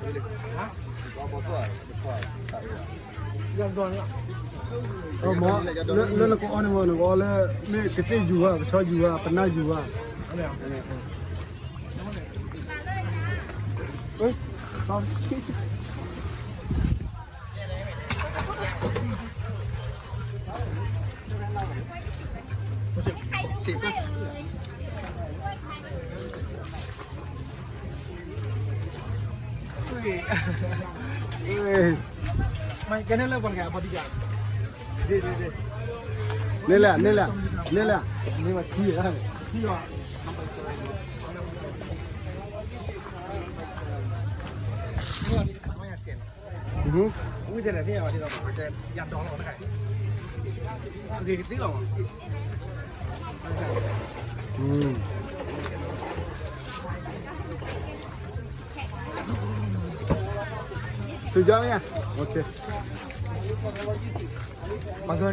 မ့ၢ် လၢနကအီန့ၣ်မ့ၢ် နကအီလၢ မ့ၢ်ကသ့ၣ်ယူၤဧါ, ကဆီယူၤဧါ, ပနၢ်ယူၤဧါ. န့ၣ်လဲၣ်, န့ၣ်လဲၣ်, န့ၣ်လဲၣ်, န့ၣ်လဲၣ်. สุดยอดไหมอ่ะ โอเค မၤက